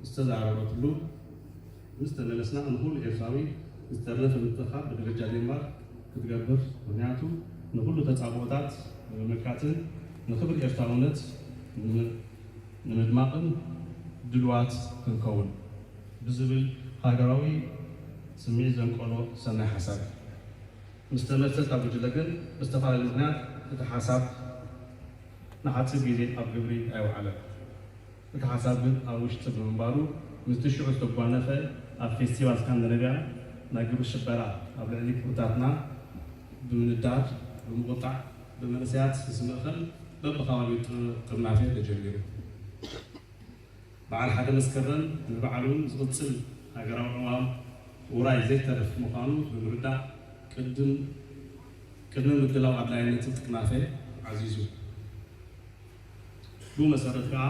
ዝተዛረበትሉ ምስ ተመለስና ንኹሉ ኤርትራዊ ዝተረፈ ምትእኽኻብ ብደረጃ ዴንማርክ ክትገብር፣ ምኽንያቱ ንኹሉ ተጻብኦታት ንምምካትን ንኽብሪ ኤርትራውነት ንምድማቕን ድልዋት ክንከውን ብዝብል ሃገራዊ ስምዒት ዘንቀሎ ሰናይ ሓሳብ እዩ። ምስ ተመልሰ እታ ጉጅለ ግን ብዝተፈላለየ ምኽንያት እቲ ሓሳብ ንሓጺር ግዜ ኣብ ግብሪ ኣይወዓለን። እቲ ሓሳብ ግን ኣብ ውሽጢ ብምንባሩ ምስቲ ሽዑ ዝተጓነፈ ኣብ ፌስቲቫል ስካንዲነቪያ ናይ ግብሪ ሽበራ ኣብ ልዕሊ ክብርታትና ብምንዳድ ብምቑጣዕ ብመንእሰያት ዝምእኸል በብኸባቢኡ ጥርናፌ ተጀሚሩ። በዓል ሓደ መስከረም ንባዕሉ እውን ዝቕጽል ሃገራዊ ዕማም ውራይ ዘይተርፍ ምዃኑ ብምርዳእ ቅድም ቅድሚ ምድላው ኣድላይነትን ጥርናፌ ዓዚዙ። ብኡ መሰረት ከኣ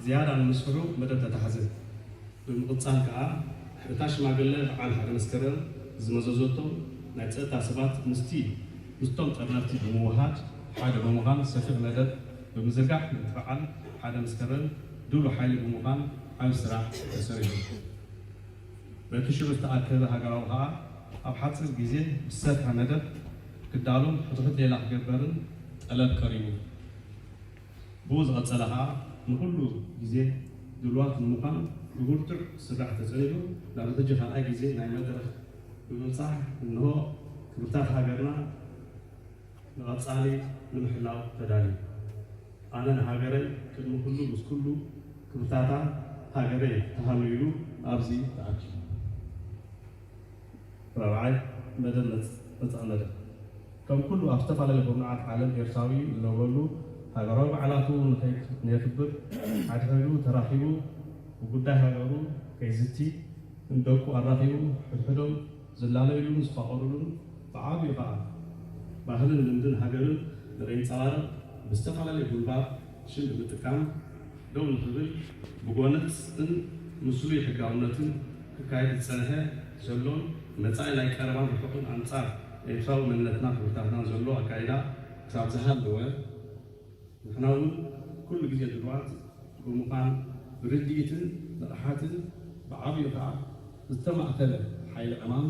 ዝያዳ ንምስፍሑ መደብ ተታሕዘ። ብምቕጻል ከኣ እታ ሽማግለ በዓል ሓደ መስከረም ዝመዘዘቶ ናይ ጸጥታ ሰባት ምስቲ ምስቶም ጠርነፍቲ ብምውሃድ ሓደ ብምዃን ሰፊሕ መደብ ብምዝርጋሕ ነቲ በዓል ሓደ መስከረም ድሉ ሓይሊ ብምዃን ዓቢ ስራሕ ተሰሪሑ። በቲ ሽዑ ዝተኣከበ ሃገራዊ ከኣ ኣብ ሓጺር ግዜ ብዝሰፍሐ መደብ ክዳሎን ሕድሕድ ሌላ ክገበርን ጠለብ ቀሪቡ። ብኡ ዝቐጸለ ከኣ ንኹሉ ግዜ ድልዋት ንምዃን ብብርቱዕ ስራሕ ተጸኒሑ ናብ ሕጂ ካልኣይ ግዜ ናይ መድረኽ ብምብጻሕ እንሆ ክብርታት ሃገርና ንቐጻሊ ንምሕላው ተዳልዩ። ኣነ ንሃገረይ ቅድሚ ኩሉ ምስ ኩሉ ክብርታታ ሃገረይ ተሃሉ ኢሉ ኣብዚ ተኣኪቡ። ራብዓይ መደብ መጽ- መጻኢ መደብ ከም ኩሉ ኣብ ዝተፈላለዩ ኩርናዓት ዓለም ኤርትራዊ ዝነብረሉ ሃገራዊ በዓላቱ ንኸይ- ንየክብር ሓድሕዱ ተራኺቡ ብጉዳይ ሃገሩ ከይዝቲ ንደቁ ኣራኺቡ ሕድሕዶም ዝላለዩሉን ዝፋቐሩሉን ብዓብዩ ኸዓ ባህልን ልምድን ሃገርን ንኸይንጸባረቕ ብዝተፈላለየ ጉልባብ ሽም ብምጥቃም ደው ንኽብል ብጎነጽን ምስሉይ ሕጋውነትን ክካየድ ዝጸንሐ ዘሎን መጻኢ ናይ ቀረባን ርሑቕን ኣንጻር ኤርትራዊ መንነትና ክብርታትናን ዘሎ ኣካይዳ ክሳብ ዝሃለወ ንሕና እውን ኩሉ ግዜ ድሉዋት ብምዃን ብርድኢትን ንቕሓትን ብዓብዩ ከዓ ዝተማእከለ ሓይሊ ዕማም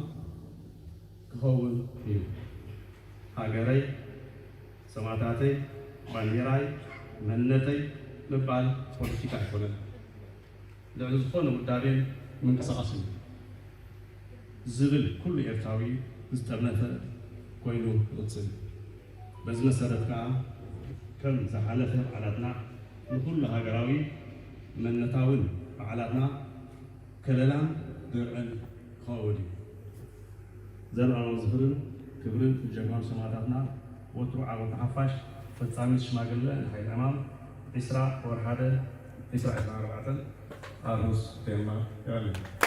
ክኸውን እዩ። ሃገረይ፣ ሰማእታተይ፣ ባንዴራይ፣ መንነተይ ምባል ፖለቲካ ኣይኮነን። ልዕሊ ዝኾነ ውዳቤን ምንቅስቓስን እዩ ዝብል ኩሉ ኤርትራዊ ዝጠርነፈ ኮይኑ ይቕጽል። በዚ መሰረት ከኣ ከም ዝሓለፈ በዓላትና ንኹሉ ሃገራዊ መንነታውን በዓላትና ከለላን ድርዕን ክኸውን እዩ። ዘልኣለማዊ ዝኽርን ክብርን ንጀጋኑ ሰማእታትና። ወትሩ ዓወት ንሓፋሽ። ፈጻሚት ሽማግለ ንሓይሊ ዕማም፣ ዕስራ ወርሒ ሓደ፣ ዕስራ ዕስራን ኣርባዕተን፣ ኣርሁስ ዴንማርክ። የቐንየለይ።